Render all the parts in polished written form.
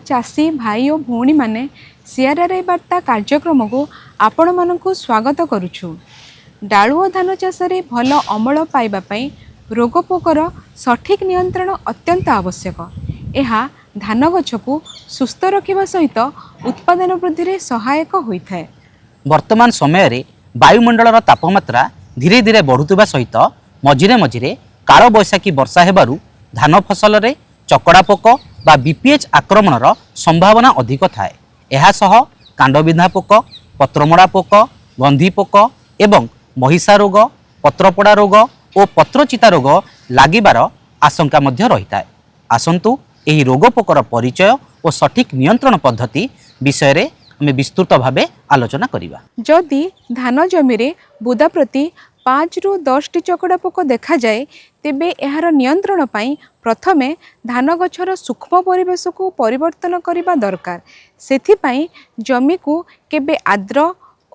ଚାଷୀ ଭାଇ ଓ ଭଉଣୀମାନେ, ସିଆର୍ଆର୍ଆଇ ବାର୍ତ୍ତା କାର୍ଯ୍ୟକ୍ରମକୁ ଆପଣମାନଙ୍କୁ ସ୍ୱାଗତ କରୁଛୁ। ଡାଳୁଅ ଧାନ ଚାଷରେ ଭଲ ଅମଳ ପାଇବା ପାଇଁ ରୋଗ ପୋକର ସଠିକ୍ ନିୟନ୍ତ୍ରଣ ଅତ୍ୟନ୍ତ ଆବଶ୍ୟକ। ଏହା ଧାନ ଗଛକୁ ସୁସ୍ଥ ରଖିବା ସହିତ ଉତ୍ପାଦନ ବୃଦ୍ଧିରେ ସହାୟକ ହୋଇଥାଏ। ବର୍ତ୍ତମାନ ସମୟରେ ବାୟୁମଣ୍ଡଳର ତାପମାତ୍ରା ଧୀରେ ଧୀରେ ବଢ଼ୁଥିବା ସହିତ ମଝିରେ ମଝିରେ କାଳବୈଶାଖୀ ବର୍ଷା ହେବାରୁ ଧାନ ଫସଲରେ ଚକଡ଼ା ପୋକ ବା ବିପିଏଚ୍ ଆକ୍ରମଣର ସମ୍ଭାବନା ଅଧିକ ଥାଏ। ଏହା ସହ କାଣ୍ଡବିନ୍ଧା ପୋକ, ପତ୍ରମୋଡ଼ା ପୋକ, ଗନ୍ଧି ପୋକ ଏବଂ ମହିଷା ରୋଗ, ପତ୍ରପୋଡ଼ା ରୋଗ ଓ ପତ୍ରଚିତା ରୋଗ ଲାଗିବାର ଆଶଙ୍କା ମଧ୍ୟ ରହିଥାଏ। ଆସନ୍ତୁ, ଏହି ରୋଗ ପୋକର ପରିଚୟ ଓ ସଠିକ୍ ନିୟନ୍ତ୍ରଣ ପଦ୍ଧତି ବିଷୟରେ ଆମେ ବିସ୍ତୃତ ଭାବେ ଆଲୋଚନା କରିବା। ଯଦି ଧାନ ଜମିରେ ବୁଦା ପ୍ରତି 5ରୁ 10ଟି ଚକଡ଼ା ପୋକ ଦେଖାଯାଏ, ତେବେ ଏହାର ନିୟନ୍ତ୍ରଣ ପାଇଁ ପ୍ରଥମେ ଧାନ ଗଛର ସୂକ୍ଷ୍ମ ପରିବେଶକୁ ପରିବର୍ତ୍ତନ କରିବା ଦରକାର। ସେଥିପାଇଁ ଜମିକୁ କେବେ ଆର୍ଦ୍ର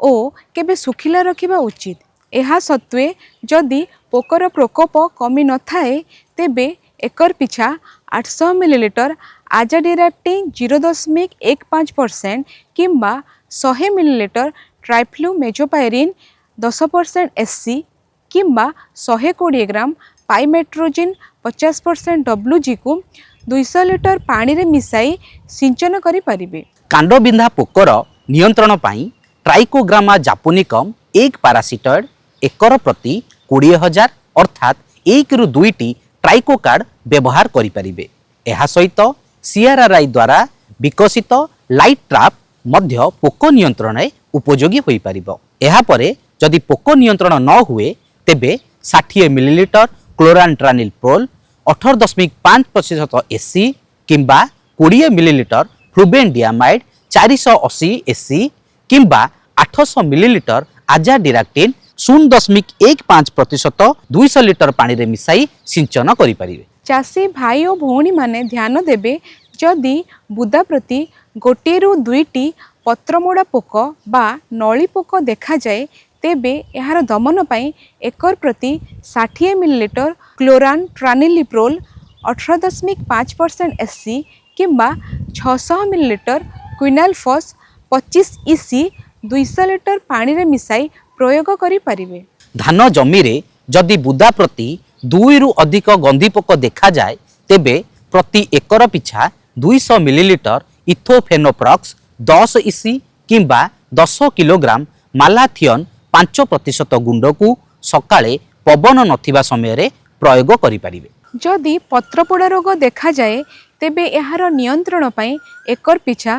ଓ କେବେ ଶୁଖିଲା ରଖିବା ଉଚିତ। ଏହା ସତ୍ତ୍ୱେ ଯଦି ପୋକର ପ୍ରକୋପ କମି ନଥାଏ, ତେବେ ଏକର ପିଛା 800 ମିଲିଲିଟର ଆଜାଡିରାକ୍ଟିନ୍ 0.15% କିମ୍ବା 100 ମିଲିଲିଟର ଟ୍ରାଇଫ୍ଲୁମେଜୋପାଇରିନ୍ 10% ଏସ୍ ସି କିମ୍ବା 120 ଗ୍ରାମ ପାଇମେଟ୍ରୋଜିନ୍ 50% ଡବ୍ଲୁ ଜିକୁ 200 ଲିଟର ପାଣିରେ ମିଶାଇ ସିଞ୍ଚନ କରିପାରିବେ। କାଣ୍ଡବିନ୍ଧା ପୋକର ନିୟନ୍ତ୍ରଣ ପାଇଁ ଟ୍ରାଇକୋଗ୍ରାମା ଜାପୋନିକମ୍ ଏକ ପାରାସିଟଏଡ୍ ଏକର ପ୍ରତି 20,000, ଅର୍ଥାତ୍ 1ରୁ 2ଟି ଟ୍ରାଇକୋକାର୍ଡ ବ୍ୟବହାର କରିପାରିବେ। ଏହା ସହିତ ସିଆର୍ଆର୍ଆଇ ଦ୍ୱାରା ବିକଶିତ ଲାଇଟ୍ ଟ୍ରାପ୍ ମଧ୍ୟ ପୋକ ନିୟନ୍ତ୍ରଣରେ ଉପଯୋଗୀ ହୋଇପାରିବ। ଏହାପରେ ଯଦି ପୋକ ନିୟନ୍ତ୍ରଣ ନ ହୁଏ, ତେବେ 60 ମିଲିଲିଟର କ୍ଲୋରାଣ୍ଟ୍ରାନିଲ୍ ପ୍ରୋଲ୍ 18.5% ଏସି କିମ୍ବା 20 ମିଲିଲିଟର ଫ୍ଲୁବେନ୍ ଡିଆମାଇଡ୍ 480 ଏସି କିମ୍ବା 800 ମିଲିଲିଟର ଆଜାଡିରାକ୍ଟିନ୍ 0.15% 200 ଲିଟର ପାଣିରେ ମିଶାଇ ସିଞ୍ଚନ କରିପାରିବେ। ଚାଷୀ ଭାଇ ଓ ଭଉଣୀମାନେ ଧ୍ୟାନ ଦେବେ, ଯଦି ବୁଦା ପ୍ରତି 1ରୁ 2ଟି ପତ୍ରମୋଡ଼ା ପୋକ ବା ନଳି ପୋକ ଦେଖାଯାଏ, ତେବେ ଏହାର ଦମନ ପାଇଁ ଏକର ପ୍ରତି 60 ମିଲିଲିଟର କ୍ଲୋରାଣ୍ଟ୍ରାନିଲିପ୍ରୋଲ୍ 18.5% ଏସ୍ ସି କିମ୍ବା 600 ମିଲିଲିଟର କ୍ୱିନାଲଫସ୍ 25 ଇସି 200 ଲିଟର ପାଣିରେ ମିଶାଇ ପ୍ରୟୋଗ କରିପାରିବେ। ଧାନ ଜମିରେ ଯଦି ବୁଦା ପ୍ରତି 2ରୁ ଅଧିକ ଗନ୍ଧି ପୋକ ଦେଖାଯାଏ, ତେବେ ପ୍ରତି ଏକର ପିଛା 200 ମିଲିଲିଟର ଇଥୋଫେନୋପ୍ରକ୍ସ 10 ଇସି କିମ୍ବା 10 କିଲୋଗ୍ରାମ ମାଲାଥିଅନ୍ 5% ଗୁଣ୍ଡକୁ ସକାଳେ ପବନ ନଥିବା ସମୟରେ ପ୍ରୟୋଗ କରିପାରିବେ। ଯଦି ପତ୍ରପୋଡ଼ା ରୋଗ ଦେଖାଯାଏ, ତେବେ ଏହାର ନିୟନ୍ତ୍ରଣ ପାଇଁ ଏକର ପିଛା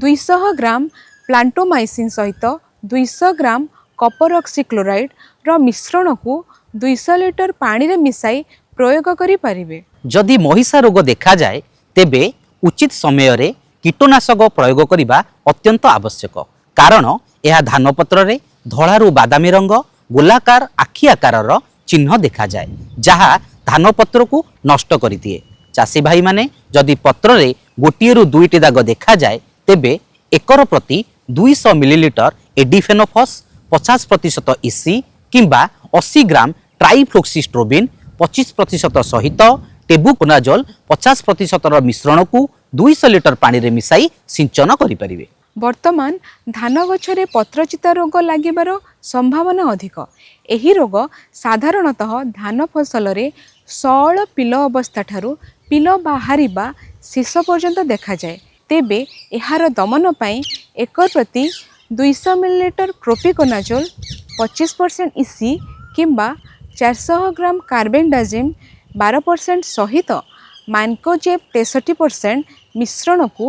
200 ଗ୍ରାମ ପ୍ଲାଣ୍ଟୋମାଇସିନ୍ ସହିତ 200 ଗ୍ରାମ କପର ଅକ୍ସିକ୍ଲୋରାଇଡ଼୍ର ମିଶ୍ରଣକୁ 200 ଲିଟର ପାଣିରେ ମିଶାଇ ପ୍ରୟୋଗ କରିପାରିବେ। ଯଦି ମହିଷା ରୋଗ ଦେଖାଯାଏ, ତେବେ ଉଚିତ ସମୟରେ କୀଟନାଶକ ପ୍ରୟୋଗ କରିବା ଅତ୍ୟନ୍ତ ଆବଶ୍ୟକ, କାରଣ ଏହା ଧାନପତ୍ରରେ ଧଳାରୁ ବାଦାମୀ ରଙ୍ଗ ଗୋଲାକାର ଆଖି ଆକାରର ଚିହ୍ନ ଦେଖାଯାଏ, ଯାହା ଧାନପତ୍ରକୁ ନଷ୍ଟ କରିଦିଏ। ଚାଷୀ ଭାଇମାନେ, ଯଦି ପତ୍ରରେ 1ରୁ 2ଟି ଦାଗ ଦେଖାଯାଏ, ତେବେ ଏକର ପ୍ରତି 200 ମିଲିଲିଟର ଏଡିଫେନୋଫସ୍ 50% ଇସି କିମ୍ବା 80 ଗ୍ରାମ ଟ୍ରାଇଫ୍ଲୋକ୍ସିଷ୍ଟ୍ରୋବିନ୍ 25% ସହିତ ଟେବୁକୋନାଜୋଲ 50 ପ୍ରତିଶତର ମିଶ୍ରଣକୁ 200 ଲିଟର ପାଣିରେ ମିଶାଇ ସିଞ୍ଚନ କରିପାରିବେ। ବର୍ତ୍ତମାନ ଧାନ ଗଛରେ ପତ୍ରଚିତା ରୋଗ ଲାଗିବାର ସମ୍ଭାବନା ଅଧିକ। ଏହି ରୋଗ ସାଧାରଣତଃ ଧାନ ଫସଲରେ ସଅଳ ପିଲ ଅବସ୍ଥାଠାରୁ ପିଲ ବାହାରିବା ଶେଷ ପର୍ଯ୍ୟନ୍ତ ଦେଖାଯାଏ। ତେବେ ଏହାର ଦମନ ପାଇଁ ଏକର ପ୍ରତି 200 ମିଲିଲିଟର ପ୍ରୋପିକୋନାଜୋଲ 25% ଇସି କିମ୍ବା 400 ଗ୍ରାମ କାର୍ବୋଣ୍ଡାଜିମ୍ 12% ସହିତ ମାନକୋଜେବ୍ 63% ମିଶ୍ରଣକୁ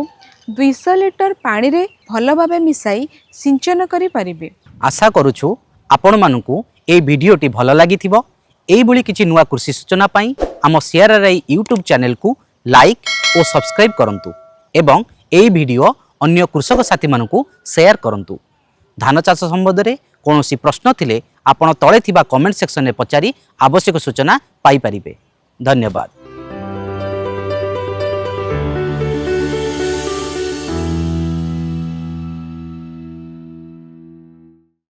200 ଲିଟର ପାଣିରେ ଭଲ ଭାବେ ମିଶାଇ ସିଞ୍ଚନ କରିପାରିବେ। ଆଶା କରୁଛୁ ଆପଣମାନଙ୍କୁ ଏହି ଭିଡ଼ିଓଟି ଭଲ ଲାଗିଥିବ। ଏଇଭଳି କିଛି ନୂଆ କୃଷି ସୂଚନା ପାଇଁ ଆମ ସିଆର୍ଆର୍ଆଇ ୟୁଟ୍ୟୁବ୍ ଚ୍ୟାନେଲକୁ ଲାଇକ୍ ଓ ସବସ୍କ୍ରାଇବ୍ କରନ୍ତୁ ଏବଂ ଏହି ଭିଡ଼ିଓ ଅନ୍ୟ କୃଷକ ସାଥୀମାନଙ୍କୁ ସେୟାର କରନ୍ତୁ। ଧାନ ଚାଷ ସମ୍ବନ୍ଧରେ କୌଣସି ପ୍ରଶ୍ନ ଥିଲେ ଆପଣ ତଳେ ଥିବା କମେଣ୍ଟ ସେକ୍ସନରେ ପଚାରି ଆବଶ୍ୟକ ସୂଚନା ପାଇପାରିବେ। ଧନ୍ୟବାଦ।